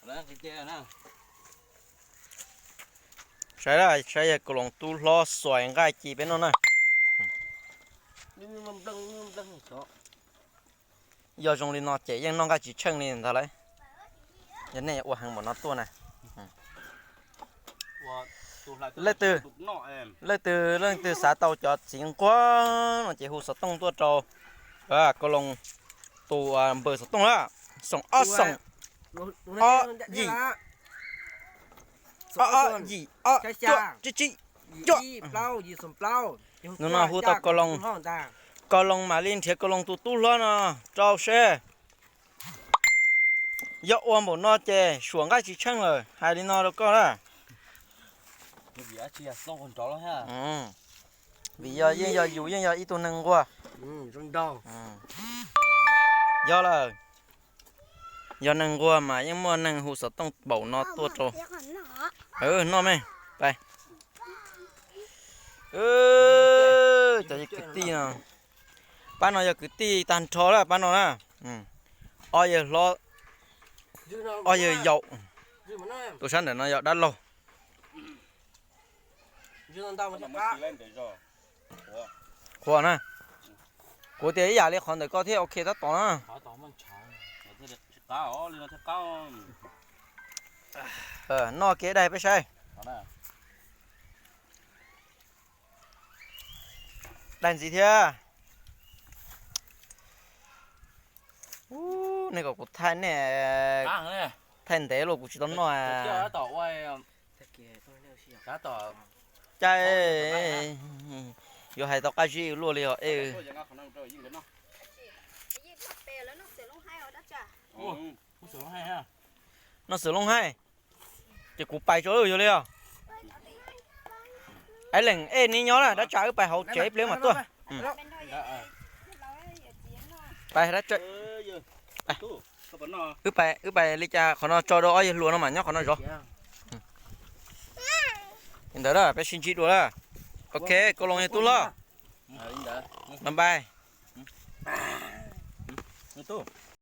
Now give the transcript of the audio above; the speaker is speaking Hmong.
Saib, saib yawg Kaus Loos tub hlob xuas nqaij ci peb noj na. Yog zoo li no ces yeej noj nqaij tsis tsheej li ntag lauj. Yog nej ua heev npaum no tuaj na. Leej twg, leej twg, leej twg xav tau cov txiv nquag no ces hu xov tooj tuaj rau Kaus Loos tus npawb xov tooj na, xoom ob xoom ob yim, ob ob yim ob cuaj tsib tsib cuaj. Hnub no hu tau Kaus Loos, Kaus Loos mam li nrhiav Kaus Loos tus tub hlob no rau seb. Yog ua npaum no ces suam nqaij tsis tsheej lawm, hais li no rau koj na. Vim yog yeej yog yus yeej yog ib tug neeg nquag. Yog lawm, yog neeg nquag mas yeej muaj neeg hu xov tooj npaum no tuaj rau. Noj me, pab. Cov kwv tij no, pab no yog kwv tij tag nrho lawm pab no na. Ob yawg hlob, ob yawg yaus, tus sab ntawm no yog dab laug. Qhuas na, kuv tias ib yam li qhov ntawm koj thiab, ok tab tom na. Noj kev daig peb saib. Daig ntxiv thiab. Nej kom kuv thaij nej, thaij ntev los kuv tsis tau noj. Caij, yuav hais tau qab zib luaj li os. Noj xwm looj haij, ces kuv pais tso yog li os. Ib leeg ej neb nyob na, dab tsi wb pais hauv tsev ib pliag mam tuaj. Pais, wb pais li cas qhov no tso rau ob yawg hluas no mas nyob qhov no zov. Li ntawd na, peb sib ntsib dua na. Ok, Kaus Loos yog tub hlob. Bye bye.